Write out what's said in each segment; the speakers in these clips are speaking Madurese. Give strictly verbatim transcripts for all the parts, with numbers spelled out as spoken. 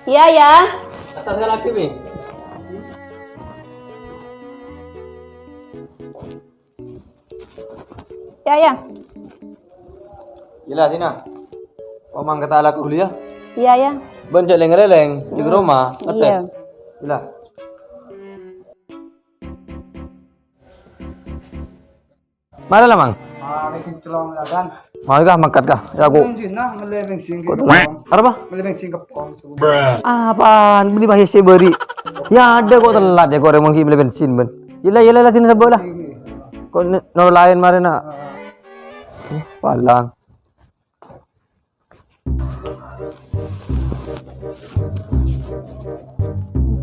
Iya, ya. Atas lagi, Mi. Ya, ya. Iyâ la, Dina. Omang kata lagu dulu ya. Iya, ya. Bân jhâ' lèng-lèlèng, jhâ' roma, ngetes. Iya. Iyâ la. Mara la, Mang. Mara, Cong, ladan. Mara kah, mangkat kah? Ya, aku. Bensin, nah, mellè bensin kèpong. Arapa? Mellè bensin kèpong. Apaan? Beli masih seberi. Ya ada kok telat ya, kok remong ki beli bensin, Ben. Iyâ la, iyâ la, la, sini sebut lah. Kok ne-, noro' laèn mara, nak? Heeh. Eh, palang.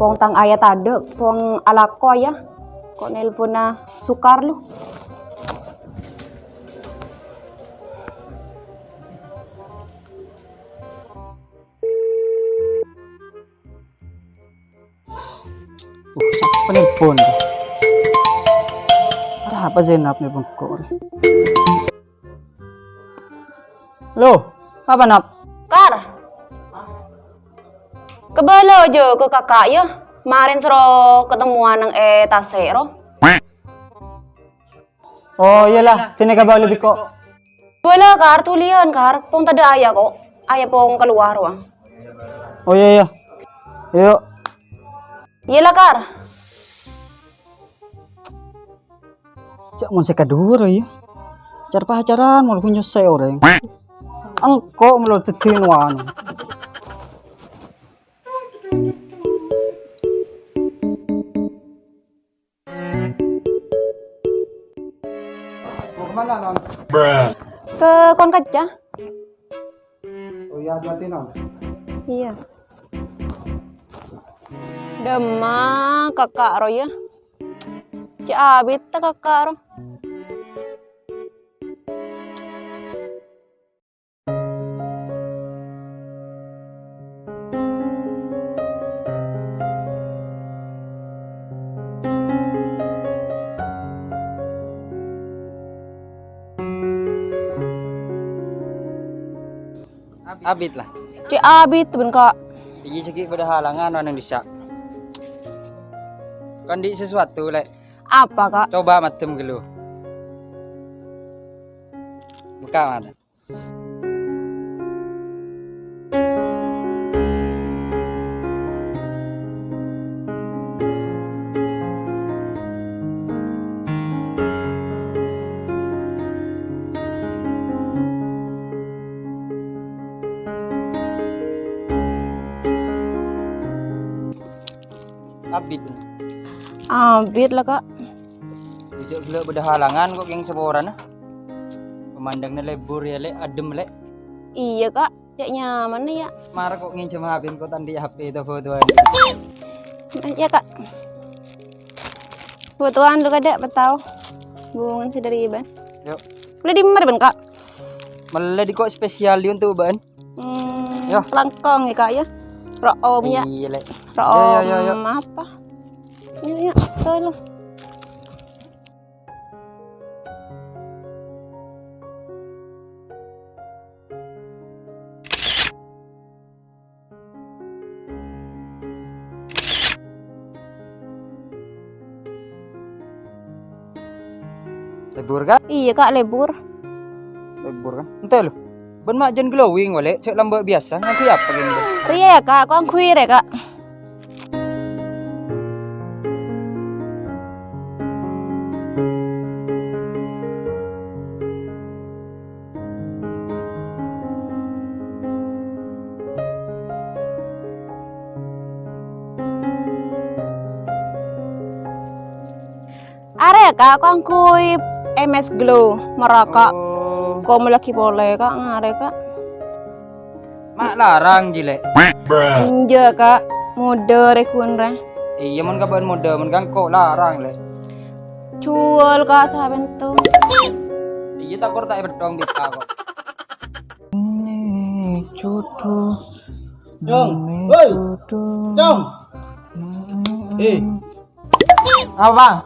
Pong tang ayah tadâ', pong alako ayah. Kok nelponna Sukar lu? Uh, sapa nelpon? Arapa Zainab nelpon kok? Loh, apa, Nap? Kar. Kabâlâ jâ ka kaka' yâ. Marèn soro ketemuan neng è tasè' ro. Oh, iyâ la, kènè kabâlâ bi' ko'. Bâlâ, Kar, tuliyân, Kar. Pong tadâ' ayah ko'. Ayah pong kalowar, wa. Oh, iyâ, iyâ. Ayo. Iyâ la, Kar. Jhâ' mon sè kadhuwâ, iyâ. Car-pacaran, mon ghun nyosè orèng. Engko' molo dhâddhi nuan. Mau kemana, Non? Ke kon kaca. Oh iya, hati-hati, Non. Iya. Dâmma kaka' ro, yâ. Cè' abit ta' kaka' ro. Abit la. Cè' abit, bân, Ka'. Iyâ, cè' ghi' bâdâ halangan neng dissa'. Kan andi' sesuatu, Lè'. Apa, Ka'? Coba maddem ghâllu. Bukka' mara. Abit. Abit la, Ka'. Jhâ' ghellâ' bâdâ halangan ko' kèng saporana. Pemandangna lebur yâ, Lè', adhem, Lè'. Iyâ, Ka', cè' nyamanna yâ. Mara ko' ngènjhâm H P ko' ta' andi' H P to fotoan. Iyâ, Ka'. Fotoan lu kadâ' patao. Bungan sè dâri bân. Yo. Mellè dimma bân, Ka'? Mellè di ko' spesial untuk bân. Hmm, yo. Langkong yâ, Ka', yâ. Ro'om yâ. Iyâ, Lè'. Ro'om apa? Yâ, yâ, yâ, yâ. Yâ, yâ, tolong. Lebur, Ka'? Iyâ, Ka', lebur. Lebur, Ka'? Ente, lo. Bân ma' jân glowing, wâlè. Cè' lambâ' biyasa. Ngangghuy apa, ghi, bân? Rèya, Ka'. Ko' angghuy rè, Ka'. Arèya, Ka', ko' angghuy M S Glow, maraka. Oh. Engko' mellèaghi polè, Ka', ngarè, Ka'. Ma' larang, jhi, Lè'? Enjâ', Ka'. Modâ rè ghun rè. Iyâ, mon ka bâ'ân modâ, mon ka engko' larang, Lè'. Juwâl, Ka', sapènto. Iyâ, ta' kor ta' èpèddhâng bi' engko'. Ini jodoh. Dong, ini woi. Jodoh. Dong. Eh. Apa, Bang?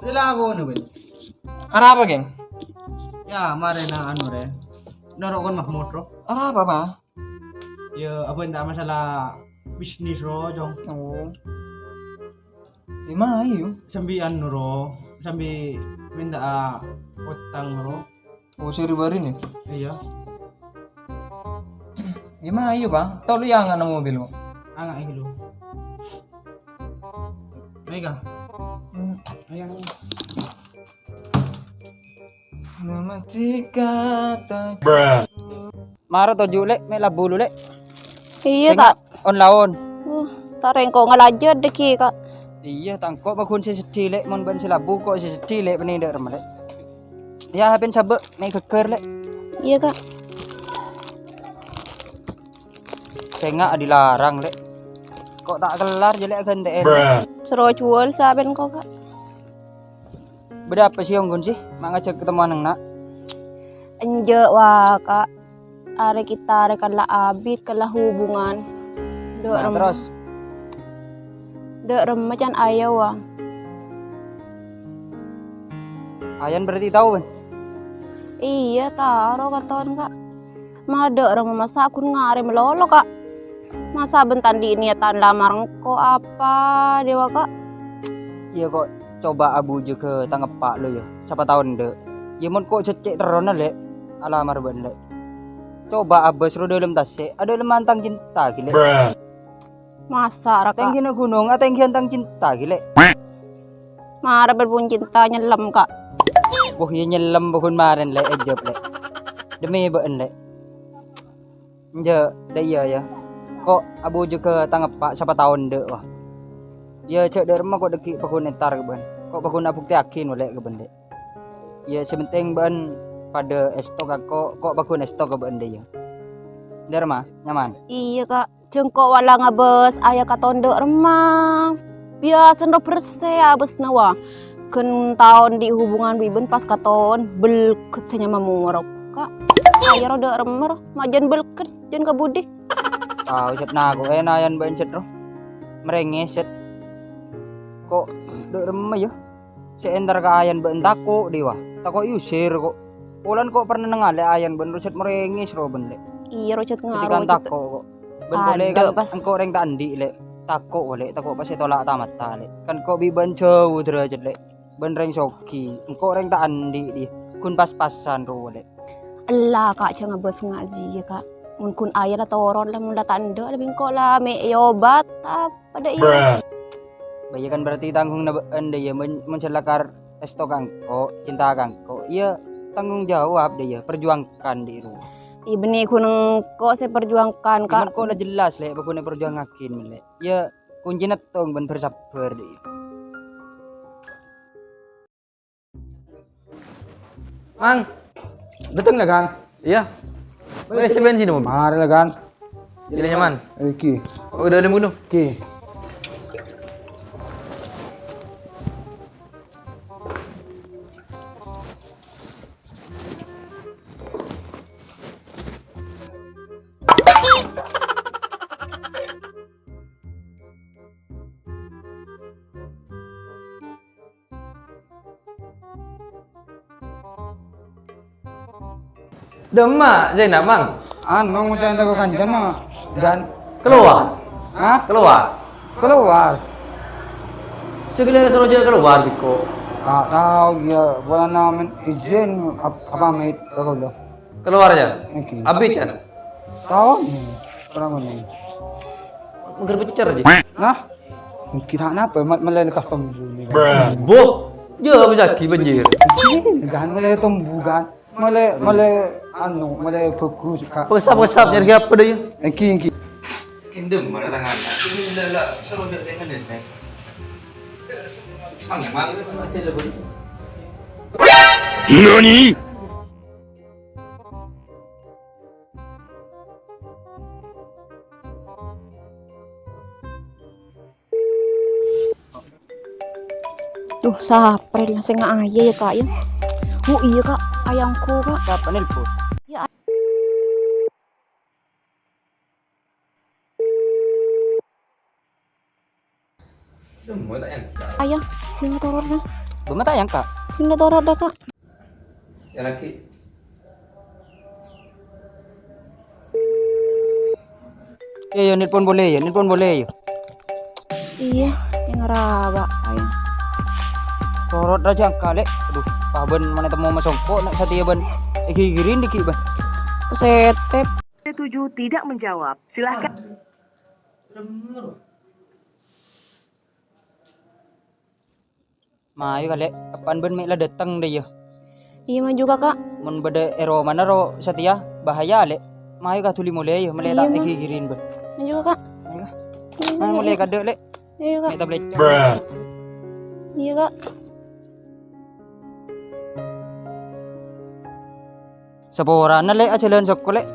Ini lagu nih, Win. Arapa, Geng? Ya, marèna anu, rè. Noro' kon Mahmud, ro. Arapa, Bang? Ya, apa entar masalah bisnis, ro, Jong. Oh. Gimana, yu? Sambi anu, ro. Sambi minta, ah, utang, ro. Oh, seri baru nih? Iya. Gimana, yu, Bang? Tolu yang nggak nemu mobil, Bang. Ah, nggak, ini, lo. Mega. Hmm. Ayo. Nama tiga tak Mara toju', Lè', mè' labu lu, Lè'. Iyâ, Sènga' ta'. On-laon. Uh, ta' rèngko' ngalajâ dâgghi', Ka'. Iyâ, ta' engko' paghun sè seddhi, Lè', mon bâ'ân sè labu, ko' sè seddhi, Lè', bânnè dâ' remma, Lè'. Iyâ, hapèn sabâ', mè' ghâggâr, Lè'. Iyâ, Ka'. Sènga' dilarang, Lè'. Ko' ta' kellar, jâ, Lè', aghântè'è. Soro juwâl sapèn ko', Ka'. Bâdâ apa sih, ongghu sih? Ma' ngajhâk ketemuan neng na'? Enjâ', wa, Ka'. Arè kita arè kan la abit, kan la hubungan. Dâ' Nah, rem-, terros? Dâ' remma can Ayan, wa. Ayan berarti tao, bân? Iyâ, tao ro katon, Ka'. Ma' dâ' remma masa' ghun ngarè malolo, Ka'. Masa' bân ta' andi' niatan lamar engko' apa, dâ' wa, Ka'? Iyâ, ko' coba abu jâgâ tang eppa' lo, yâ. Sapa tao endâ'. Yâ, mon ko' cè' terrona, Lè'. Alamar bân, Lè'. Coba abâs ro dâlem tasè', adâlem mantang cinta, ghi, Lè'. Masa' ra, Ka'? Tèngghina ghunong, atèngghiyân tang cinta, ghi, Lè'. Mara bân pon cinta nyellem, Ka'. Boh, iyâ nyellem bohun marèn, Lè', èjâb, Lè'. Demi bâ'ân, Lè'. Enjâ', dâ' iyâ, yâ. Ko' abu jâgâ tang eppa' sapa tao endâ', wa. Iyâ, jâ' dâ' remma ko' dâggi' paghun entar ka bâ'ân. Ko' paghun abuktèyaghi nolè' ka bâ'ân, Lè'. Iyâ, sè pentèng bâ'ân padâ èsto ka ko', ko' paghun èsto ka bâ'ân, dâ' iyâ. Dâ' remma, nyaman? Iyâ, Ka'. Jâ' engko' wa la ngabâs Ayan katon dâ' remma. Biyasana ro bersè abâsna, wa. Ghân taon andi' hubungan bi' bân pas katon, belkèt sè nyama moro, Ka'. Ayan ro dâ' remma ro, ma' jân belkèt, jân ka budi. Tao, Cet, nako'è Ayan bâ'ân, Cet, ro. Marèngès, Cet. Ko' dâ' remma, yâ? Sè entar ka Ayan bâ'ân tako', dâ' wa. Tako' èusir, ko'. Polana ko' pernah nengale Ayan bâ'ân ro, Cet, marèngès ro bâ'ân, Lè'. Iyâ, ro, Cet, ngaro, Cet. Tako', ko'. Bân polè kan pas engko' rèng ta' andi', Lè'. Tako', Lè', tako' pas ètolak ta-mata, Lè'. Kan ko' bi' bâ'ân jâu dârâjhât, Lè'. Bân rèng soghi, engko' rèng ta' andi', dâ' iyâ. Ghun pas-pasan ro, Lè'. Ella, Ka', jâ' ngabâs ngajhi, yâ, Ka'. Mon ghun Ayan la toron, la mon la ta' endâ', la bi' engko' la mè' èobat, apa dâ' iyâ? Bâ iyâ kan berarti tangghungnga bâ'ân dâ' iyâ, mon, mon sè lakar èsto ka engko', cinta ka engko', iyâ tanggung jawab dâ' iyâ, perjuangkan dâ' iyâ. Iyâ, bânnè ghun engko' sè perjuangkan, Ka'. Mon engko' la jelas, Lè', paghun èperjuangngaghi, Lè'. Iyâ, kuncina tong bân bersabar dâ' iyâ. Mang. Dâteng la, Gan? Iyâ. Wes, bensin, Mang. Mari la, Gan. Jadi nyaman. Iki. Oh, udah ada mulu. Iki. Dâ'emma Zainab, Mang? Anu, Mang, mau tanya ke kancana, Gan. Keluar? Hah? Keluar? Keluar. Cek dia suruh dia keluar, Biko. Tak tahu dia, bulan namen izin ap-, apa, mate, kalau dah. Keluar aja. Oke. Abit kan? Tahu ni, orang ni. Mengger pecer aja. Nah, kita kenapa? Ma-, melayan custom dulu ni. Boh, dia bisa lagi banjir. Ini kan mulai tumbuh kan. Mulai, mulai anu, mulai bagus, Kak. Pesap, pesap, nyari apa deh? Engki, engki. Kendem mana tangan? Ini lah, lah, seru dek dengan ini. Mang, mang, itu masih ada bunyi. Nani? Duh, saprè la sè nga'aya ya, Kak, ya. Oh, iyâ, Kak. Ayangku, Kak. Sapa nelpon? Ya, Ayang, sing torot, nah. Bâ'na ta' ayang, Kak? Sing torot, dah, Kak. Ya, lagi. Eh, ya, nelpon polè, ya, nelpon polè, ya. Iyâ, yang rawa, ayang. Torot aja, Kak, Lè'. Aduh, pas bân mana temu Mas Songko, nak satèya bân. Eh, gigirin dikit, bân. Setep. Tujuh tidak menjawab. Silakan. Mayu, Kak, Lè', kapan bân mè' la dâteng, dâ, iyâ? Iyâ, maju, Kak. Mon bâdâ è romana ro satèya, bahaya, Lè'. Mayu, Kak, dhuli molè, iyâ, mèlè ta' ègigirin, bân. Maju, Kak. Ayo, Kak. Iyâ, maju, maju, maju. Molè kadâ', Lè'. Ayo, Kak. Mè' ta' blecong. Iyâ, Kak. Saporana, Lè', ajhâlân soko, Lè'.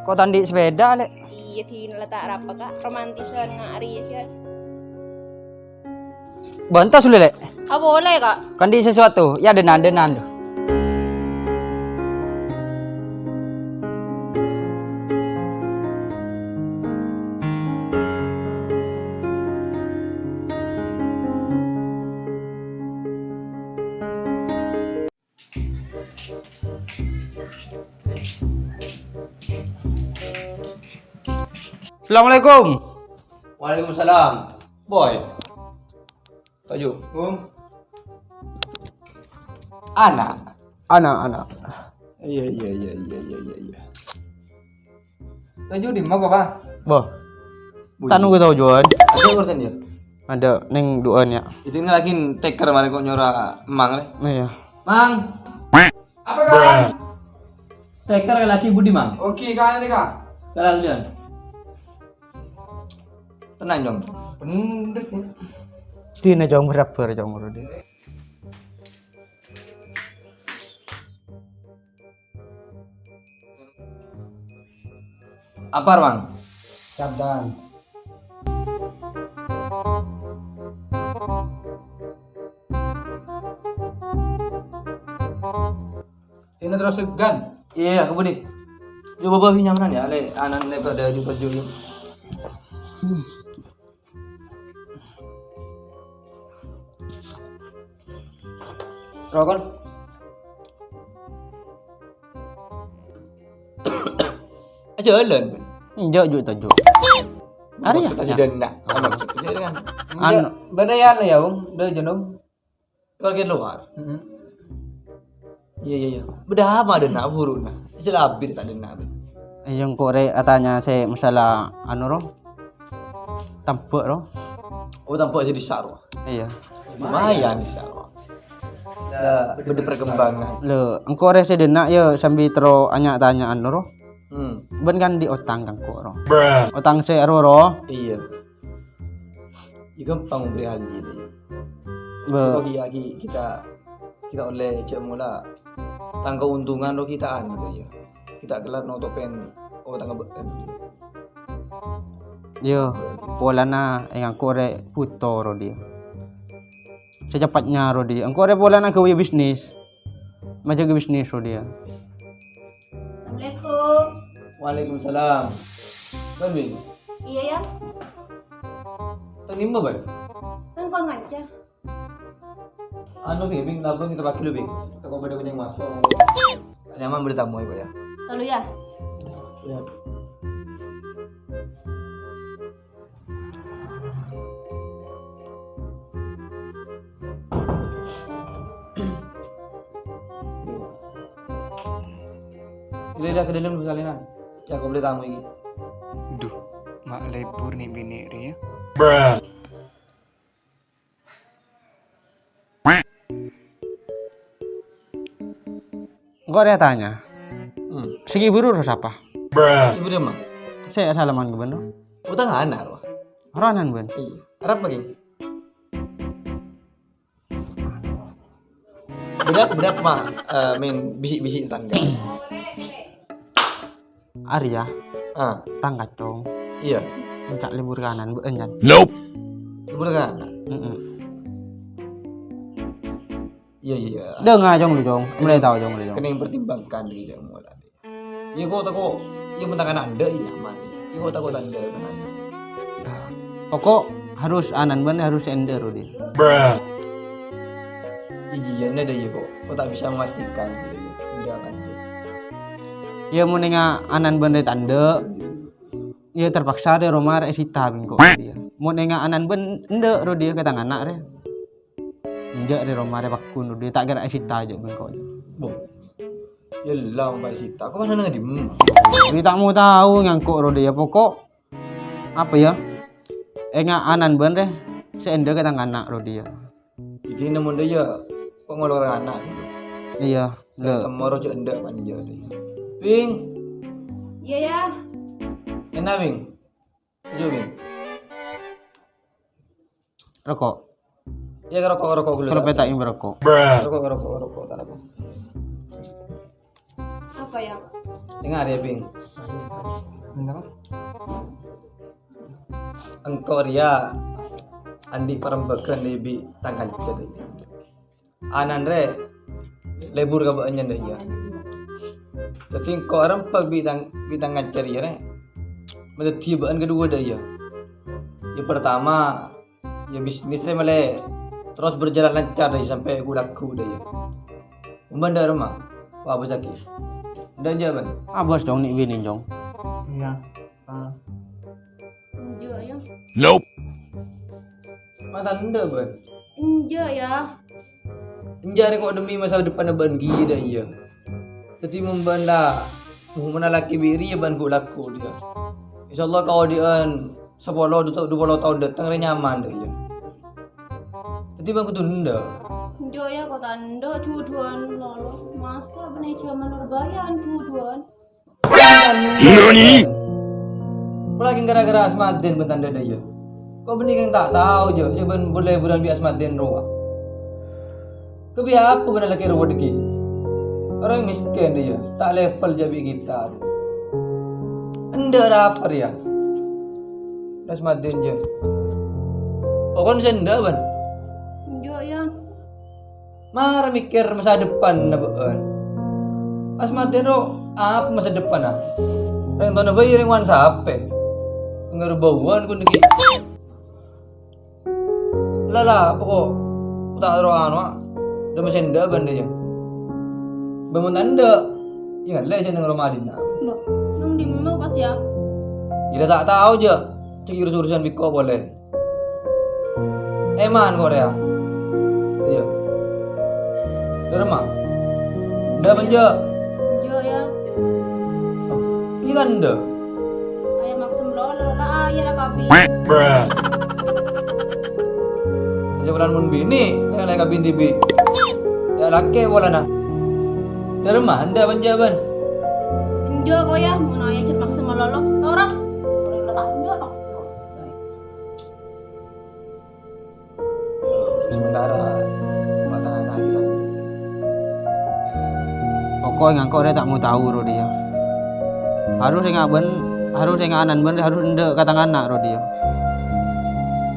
Ko' ta' andi' sepeda, Lè'. Iyâ, dinah la ta' arapa, Kak. Romantisan nga' arèya, Kak. Bânta sulu, Lè'. Ah, boleh, Kak. Ko' andi' sesuatu. Ya, dânan, dânan. Assalamualaikum. Waalaikumsalam. Boy. Toju'. Ana'. Ana', ana'. Iyâ, iyâ, iyâ, iyâ, iyâ, iyâ, iyâ. Toju' dimma, Pak? Boh. Tanu ketahuan. Ada urusan dia? Ada neng du'an ya. Itu ini lagi teker mari kok nyora Mang le. Iya. Mang. Apa, Kak? Teker lagi budi, Mang. Oke, Kak, ini, Kak. Jalan, jalan. Tenang, Jong. Bener, ya. Dina, Jong, berabar, Jong, menurut dia. Apa, Mang? Sabdan. Ini terus segan. Iya, aku budi. Coba bawa nyamanan ya, le, anan le pada juga juga. Rokon. Aja jalan. Enjak juk tojo. Ari ya? Maksud aja dana. Maksud aja dengan. Anu. Beda ya, anu ya, Bung. Udah jenuh. Keluarga luar. Heeh. Iya, iya, iya. Beda ama dana buruna. Selabir tak dana. Iya, engko' re atanya se masalah anu ro. Tambak ro. Oh, tambak sih di Saro. Iya. Lumayan di Saro. Lah, beda perkembangan. Lho, engko' re se dana ya sambil terus anya-tanya anu ro. Hmm. Ben kan di utang kan kok ro. Utang se ro ro. Iya. Ya, gampang memberi haji itu. Be- Kok iya, ki-, kita, kita oleh cek mula tang keuntungan lo kita anu lo ya. Kita kelar nutupin, oh, tang kebe-, Yo, polana engko' re buto ro dia. Secepatnya ro dia. Engko' re polana gawe bisnis. Maja gawe bisnis ro dia. Assalamualaikum. Waalaikumsalam. Bang, Bing. Iya, ya. Tang nimba, Bang? Tang kon ngaca. Anu, Bing, Bing, labang kita pakai lu, Bing. Toko beda kenyang masuk. Nyaman bertamu ya, Pak, ya? Tolu, ya? Ya. Ini dah ke dalam sekalian. Ya, aku boleh tamu ini. Duh, mak lebur nih bini re ya. Engko' re tanya. Hmm. Segi buru ro sapa? Segi buru, Mang? Saya salaman ke bendo. Utang anak ro. Ronan ben. Iya. Arab lagi. Bedak, bedak, Mang. Eh, main bisik-bisik tetangga. Arya, Ah, tang kacong. Iya. Encak libur kanan, bâ'ân, Jan. Nope. Libur kanan. Mm-mm. Iya, iya, iya. Dengar, Cong, lu, Cong. Mulai tahu, Cong, lu, Cong. Kena yang pertimbangkan dulu, Cong, mulai. Iya, kok tako', iya, mentang anak anda, iya, nyaman. Iya, kok tako' tanda, kan? Pokok harus anan bân harus sè endâ', Rodi. Iya, iya, ini ada, iya, kok. Kok tak bisa memastikan, gitu, iya. Iya, kan? Iya, mon enga' anan bân rè tandâ', iya, terpaksa rè roma rè èsita bengko, iya. Mon enga' anan bân endâ', Rodi, kè tang ana' rè. Enjâ' rè roma rè paggun, Rodi, ta' kèra èsita jâ' bengko. Bo. Yâ, la, ompama èsita. Kok mana nang dimma? Rodi, ta' mau tahu ngangko', Rodi, ya, pokok apa, ya? Enga' anan bân rè, sè endâ' kè tang ana', Rodi, ya. Iki nemu ndâ' ya, kok ngolok anak gitu. Iya, lho. Temoro jek ndak panjang deh. Bing. Iya, ya. Enak, Bing. Ayo, Bing. Rokok. Iya, rokok, rokok dulu. Kalau petak ini rokok. Rokok, rokok, rokok, tak rokok. Apa ya? Dengar ya, Bing. Bener, Mas. Engko' rèya andi' parembhâghân bi' tang kanca rèya. Anan rè lebur ka bâ'ân nyan rèya. Dhâddhi engko' arembhâk bi' tang, bi' tang kanca rèya, rè. Madhâddhi bâ'ân kaduwâ dâ' iyâ. Ya, pertama, ya, bisnis rè malè terros berjalan lancar dâ' iyâ sampè' ghu-lagghu dâ' iyâ. Ombân dâ' remma, wa bâsaghi. Dâ' enjâ', bân. Abâs dong, ni' binè, Jong. Iya. Ah. Enjâ', ya. Nope. Mata endâ', bân. Enjâ', ya. Enjâ' rè ko' demi masa depan bân ghi' dâ' iyâ. Dhâddhi mon bân la, mon alakè bi' rèya bân ghu-lagghu dâ' iyâ. Insyaallah kaodi'ân sapolo, du-, dupolo taon dâteng rè nyaman dâ' iyâ. Dhâddhi bân kodhu endâ'. Enjâ', ya, ko' ta' endâ' jhudhuwân lolos. Masa bânnè jhâman Nurbaya jhudhuwân. Nani? Apalagi gara-gara Asmaden bân tandhâ dâ' iyâ. Ko' bânnè kèng ta' tao, jâ', jâ' bân bur-leburan bi' Asmaden rowa. Kabbhi apa bân lakè rowa dhâggi'? Orèng mèskèn dâ' iyâ, ta' level jâ' bi' kita. Endâ' ra apa rèya? Asmaden, jâ'. Pokon sè endâ', bân. Enjâ', ya. Mara mèkkèr masa depan na bâ'ân. Asmaden ro, apa masa depan, ah? Rèng tona bhâi rèng wan sapè. Ngerbauan kun dhâggi'. Lala, apa ko'? Ku ta' ro anu, ah. Dâ' masa endâ' bân dâ' iyâ. Bân mon ta' endâ'. Ingat lè sè neng roma dinna'. Mbah, neng dimma pas ya? Iyâ ta' tao, jâ'. Cè' urus-urusan bi' ko' polè. Eman Korea. Iya. Dâ' remma? Endâ' apa enjâ'? Enjâ', ya. Oh, ini kan endâ'. Ayo maksem lo, lo, lo, ah, iya, la, kabbhi. Aja bulan mun bini, tengah lagi kabbhi dibi. Ya, lakè polana. Dâ' remma? Endâ' apa enjâ', bân? Enjâ' ko', ya, mon ayo jâ' maksem lo, lo. Tora. Lo, lo, lo, enjâ' maksem lo. Sementara rumah tangga kita. Pokoknya engko' rè ta' mau tao, Rodi, ya. Harus enga' bân, harus enga' anan bân, harus endâ' ka tang ana', Rodi, ya.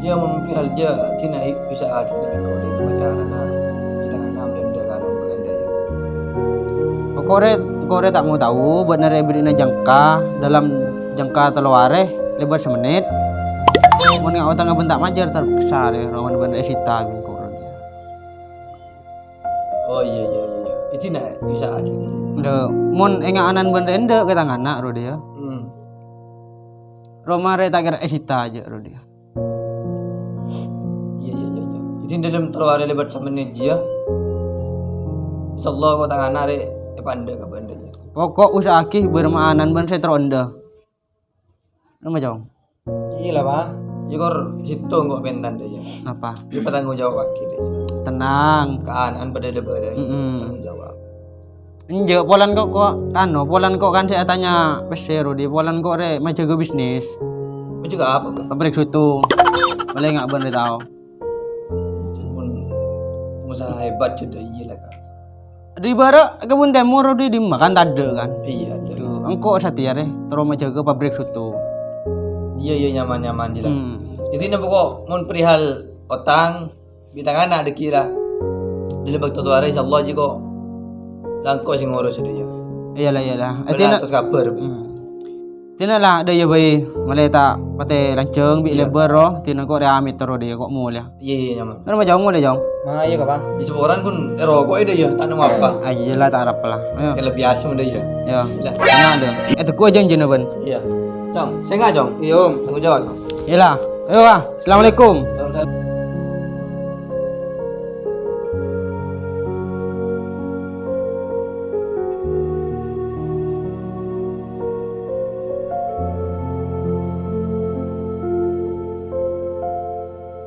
Ya, mungkin hal jâ', sina bisa aja dari kau di pacaran, nah. Kita nganam dan dia kan bukan dia. Pokoknya, pokoknya ta' mau tao, bân rè bâdâna jangka, dalam jangka tello arè, lèbât samennit. Mon enga' otangnga bân ta' majâr, terpaksa rè, rowan bân èsita bengko. Oh, iya, iya, iya. Itu nak bisa aja. Lho, mon enga' anan bân rè endâ' ka tang ana', Rodi, ya. Hmm. Roma rè ta' kèra èsita jâ', Rodi, ya. Iya, iya, iya, iya. Itu dalam tello arè lèbât samennit jâ', ya. Insyaallah, ko' tang ana' rè, èpandâ' ka bân dâ' iyâ. Pokok usaha'aghi bârâmma anan bân sè terro endâ'. Nama, Cong? Iya lah, Pak. Ya, kor situ engko' pentan dâ' iyâ. Apa? Ya, patanggung jawab lagi dâ' iyâ. Tenang. Kan, an pada lebih ada Mm-mm. Tanggung jawab. Enjâ', polana ko', ko', anu, polana ko' kan sè atanya pèssè, Rodi. Polana ko' rè majâgâ bisnis. Majâgâ apa, Pak? Pabrik soto. Palèng enga' bân rè tao. Pun pengusaha hebat jâ' dâ' iyâ lah, Kak. Di bârâ' kebun tèmor, Rodi, dimma kan tadâ' kan? Iya, ada. Tuh, Engko' satèya rè, terro majâgâ pabrik soto. Iyâ, iyâ, nyaman-nyaman jiyâ la. Hmm. Jadi, napa kok mon perihal otang, bi' tang ana' dhâggi' la. Dâlem bâkto towa rè, insyaallah jiyâ kok. La engko' sè ngurus sadhâjâ. Iyâ la, iyâ la. Bâ'na terros kabhâr. Hmm. Dina la, dâ' iyâ bhâi, malè ta' patè lanjhâng bi' Iyâ. Lèbâr, ro. Dina kok rè amit terro dâ' iyâ, kok molèya. Iyâ, iyâ, nyaman. Kan ma' jhung molè, Jhung? Ma, iyâ, Kak, Pak. Di seporan kun, eh, roko' iyâ dâ' iyâ, ta' nemmo apa. Ah, iyâ la, ta' arapa la. Ayo. Kan lebbi asem dâ' iyâ. Iyâ. Iyâ. Tenang, dâ'. Eh, tegghu' jhânjhina, bân. Iyâ. Jhung, sènga', Jhung. Iyâ, Om. Tanggung jawab. Iyâ la. Ayo, Pak. Assalamualaikum.